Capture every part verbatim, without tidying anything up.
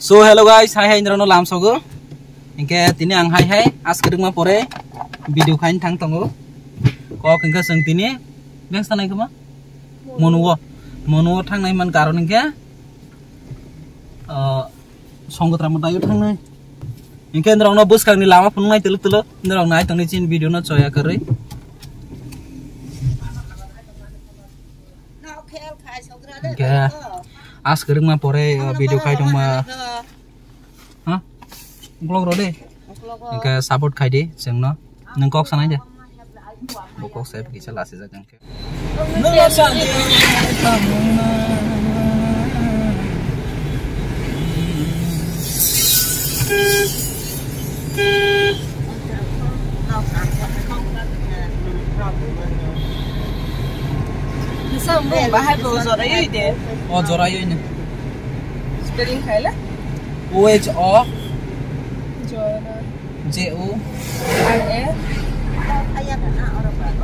So hello guys, hai hai norokno lamsogo. Hinkhe tini ang hai hai askirwkma pore video khaina thang tongo. Kok hinkhe chwng tini beng sanai khama monuo monuo thangnai man karon hinkhe, ah, Songgotra mwtaio thangnai. Hinkhe norokno bwskangni lama phunuknai tolo tolo norok nai tongni chini video no choya kwrwi. Hinkhe askirwkma pore, uh, video khai tongma. Ha? Vlog rode. Hinkhe support khai di chwngno. Nwng kok sanai de. Bo kok sai kisa lasi jak hinkhe. Nisa umrung bahai bo jorai oi de. O jorai oi ne. Spelling khaile? O H O. Jorai. J O. I A.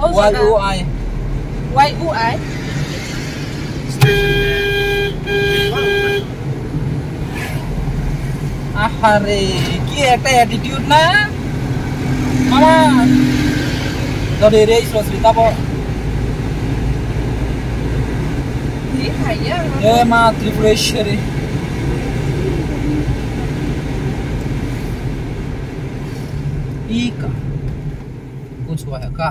Oh, Y O I. Y O I. Ahare, ki ekta attitude na? Mama. Dode re isro sri tabo. Ni khaya. E ma Tripureshwari. Ika. Kuch hua hai ka?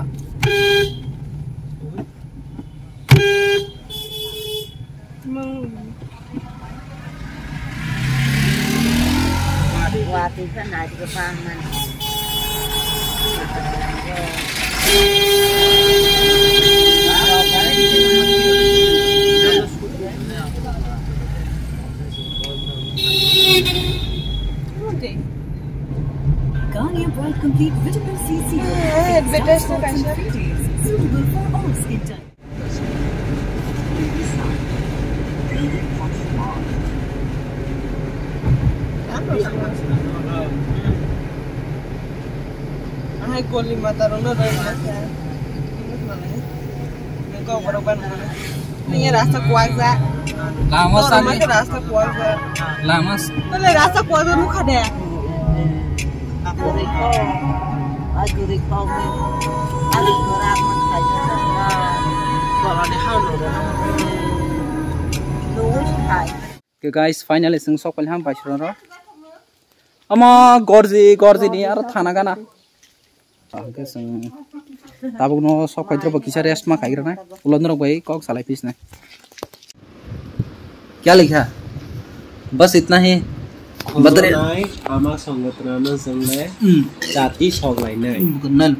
Wati ka nai ka pa man. Garnier Bright Complete Vitamin C Serum. Eh, better sa kaisa. Suitable for all skin type. Ang hai koli mata rok no rai ma kha. Nang kok borok ban kha. Nang ya rasta kuak ja. Lama sani. Rasta kuak ja. Lama. Tole rasta kuak ja nukha de. Aguri kok. Aguri kok. Aguri kok. Tolani hano. Nui hai. Ke guys, finally chwng sok pailham bai suro ro. Omo gorji, gorji ni aro thana gana. Hwnkhe chwng tabukno sok phaitro bo kisa rest ma khaigrana. Ulo norok bai kok salai pis nai. Kya likha? Bas itna hi. Badre. Khulunai ama songotrano chwngle. Hmm. Jati soklainai. Hmm, bukan nan.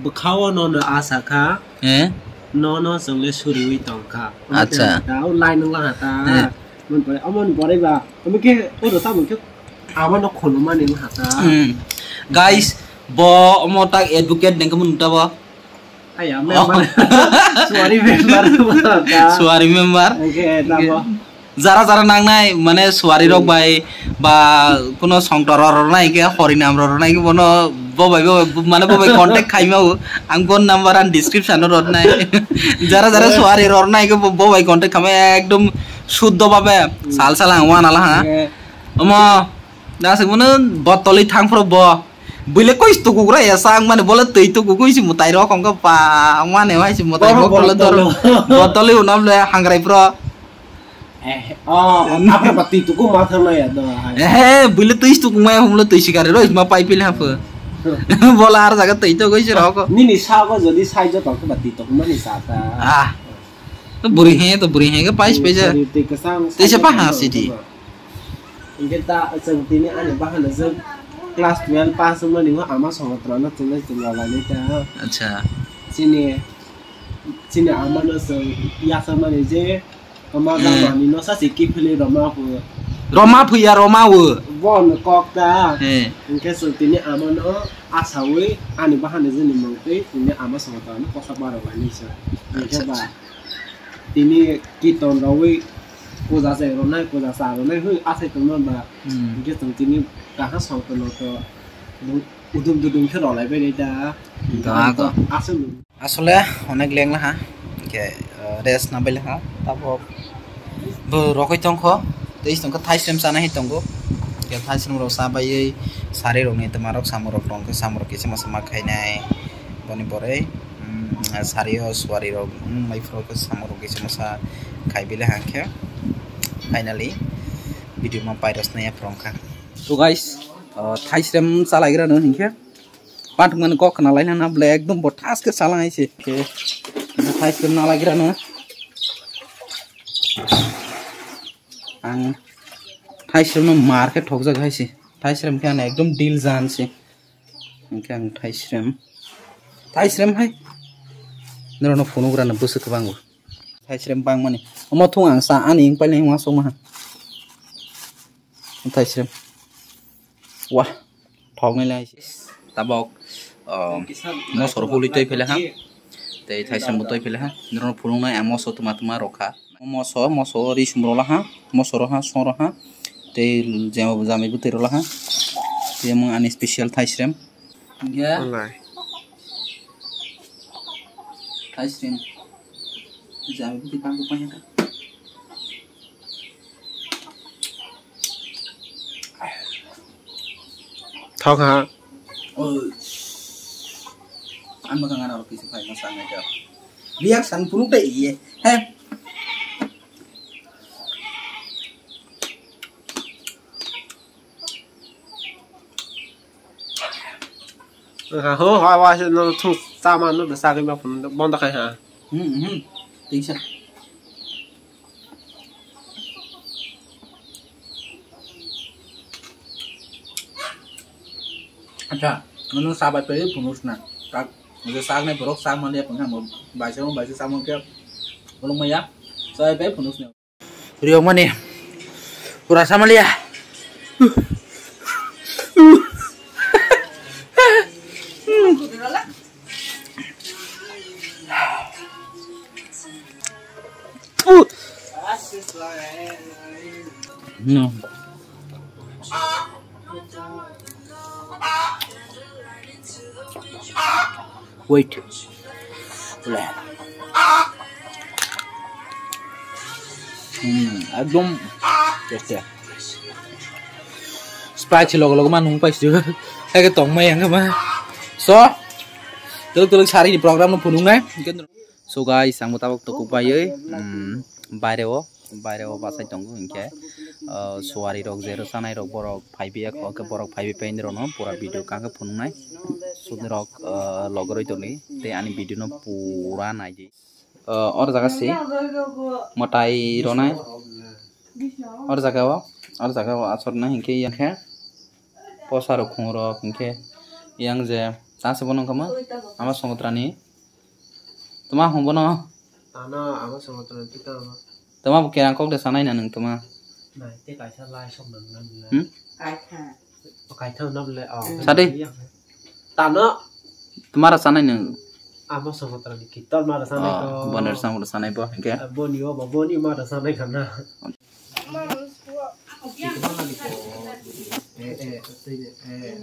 Bwkhao nono asa kha. Eh? Nono chwngle suriwi tongkha. Acha. Tao line wngla ha ta. Eh. Mon pore, amon pore ba. Omo khe, o rota mon khe, abono khulumani wngkha ta. Hmm. Guys, bo omo tak advocate nengkhe mun ta bo. Aya, member. Suari member wngkha ta. Suari member. Oke, ta bo. Jara jara nangnai, mane suari rok bai ba kuno songtor rok rwnai khe, horinam rok rwnai khe, bono bo bai, bo bai, mane bo bai contact khaima o. Ang phone number ang description o rwnai. Jara jara suari rok rwnai khe bo, bo bai contact khaima ekdom suddo babe. Hmm. Sal sal ang wana la ha. Oke. Omo, da se bono botoli thang phro bo. Buile koi tukugra ya sang mane bole twi tukugui si mutai rok ongka pa mane wai si mutai botol dor. Botol unam le hangrai pro. Eh, oh, apa pati tuku ma thang ya do. Eh, buile twi tuku ma humlo twi sikare ro ma pai pil hapo. Bola ar jaga twi to goi si rok. Nini sa ko jodi sai jo to pati tuku mani sa ta. Ah. To buri he, to buri he ke pais pais. Twi se pa ha sidi. Hingke ta chwng tini ani bahano chwng class twelve pass wngmani bo ama songotrano chwngno chwng rwlainai ta. Acha. Chini, chini amano chwng yachakmani je ama gamani no sachi kiphilwi rwma phu. Rwma phuya rwma o. Bono kok ta. He. Hingke chwng tini amano asawi ani bahano jini mungtwi tini ama songotrano kosa barok lainai chwng. Hingke ba. Tini kiton rawi puja se ronai, puja sa ronai hui asai tongma ba. Hmm. Hingke tong tini kaha song tono to udum dudum khe rolai bai da. Da ko. Aswk. Asole onek leng laha. Hingke, eh, rest na bai laha. Tabok bo rokoi tongkho. Tei tongkha thaisrem chana hai tongo. Ke thaisrem rok cha baiwi sari rok ni twma rok samung rok tongkhe samung rok kisa masa ma khainai. Boni pore, mm, sari o suari rok, mm, mai phuru khe samung rok kisa masa khai bile hangkhe. Finally, video ma pairosnai ya phuru wngkha. So guys, uh, thaisrem chalaigra no hinkhe. Pathwngmani kok khna lainani bwle ekdom bo thaske salang hai se. Khe thaisrem nalagrano ang thaisremno mar khe thokjak hai se. Thaisrem khe ano ekdom deal jan se. Hinkhe ang thaisrem, thaisrem hai norokno phunugrano bwswk kwbangbo. Thaisrem bangmani omo thung ang sa ani wng pailai wng aswk maha. Thaisrem. Wah, thoknai lai. Tabok, um, mosoro puli twi phela ha. Tei thaisrem bo twi phela ha. Norokno phunuknai ang moso tuma tuma rokha. Moso, moso ri sumrola ha. Moso ro ha, soro ha. Tei jama jamai bwtwi rola ha. Tei omo ani special thaisrem. Hinkhe Walai. Thaisrem. Jamai bwtwi bangkuk paikha. Thok ha. Oi. Ang bakang ana rok kisa phai ma sangai da. Reaction phunuk dai ye. He. Wngkha, ho, ho, ho, se no thung chama no da sagwi ma phunuk bondo khai ha. Hmm, hmm. Tingsa. Acha, nunu sabai pe phunus na. Tak, je sak nai borok sak man ya phunus na, bai se, bai se sak man ke, bolong maya, sabai pe phunus na. Riyok mani pura samaliya. No. Wait. Boleh. Hmm, ekdom tasty. Sprite si logo logo ma nung paisi. Eke tong mai yang ma. So, tuluk tuluk sari ni program no phunung nai. So guys, ang bo tabok tokuk baiwi, um, baire o, baire o bachai tongo hinkhe, uh, suari rok je rwchanai rok borok phaibi ya kho, khe borok phaibi paini rokno pura video kangkhe phunuknai. Sudni rok, uh, logoroi tongdi tei ani video no pura naidi. Uh, or jaga si mwtai ronai, or jaga o, or jaga o achornai hinkhe yang khe posa rok khung rok hinkhe yang je ta se bono kama ama songotrani. Tuma hwn bono? Tano, abo songo tano, tito abo. Tuma bo kerang kok de sanai na nung tuma? Nai, te kaisa lai sok nang nang nang. Hmm? Kaitha. O kaitha na bole, o. Hmm. Sadi? Tano. Tuma ra sanai nung? Abo songo tano, kitor ma ra sanai ko. Boner songo ra sanai bo, hingke? Boni o, boni ma ra sanai kana. Eh, eh, eh.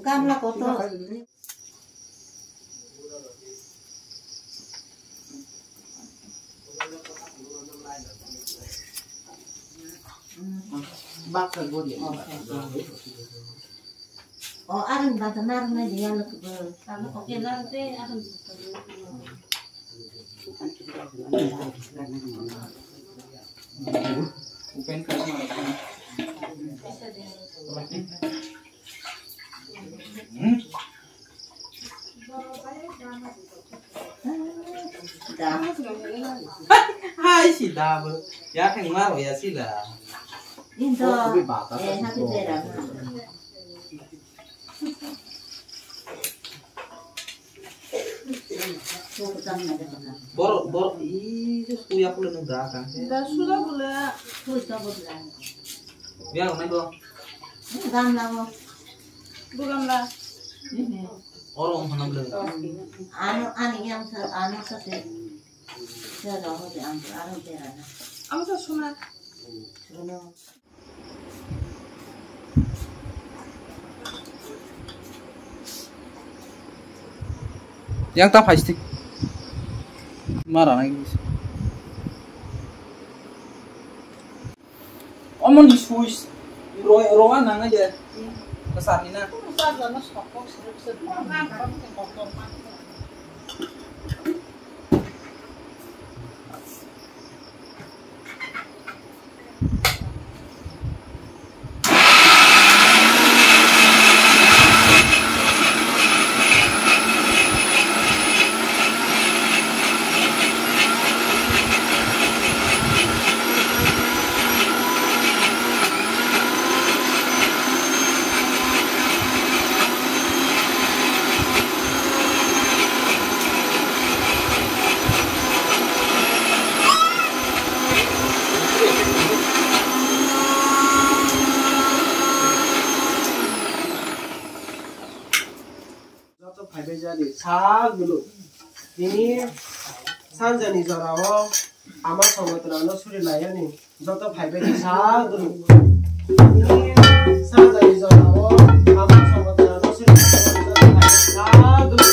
Gamla kotor. O, arang bata narwknai de yalwk bo. Hai sila bo. Ya khe ngaro ya sila. Into. Oh, kubi bata eh, ta happy sila. Bera. Bor, bor, i, suya pula nung da kan. Da suda bula. Suda bula. Biar nai bo. Gamla bo. Bu gamla. Ini. Oro wng hanam le. Ano, ani yang sa, ano sa se. Sa da ho de ang, ano de ra na. Ang sa suna. Suna. Yang ta phai stick. Ma ra nai. Omo ni switch ro, ro wa nang nai de. Kasar ni na. Joto phaibai jadi sak dulu. Tini sanjani jorao ama songotrano suri layani. Joto phaibai di sak dulu. Tini sanjani jorao ama songotrano suri layani. Joto phaibai sak dulu.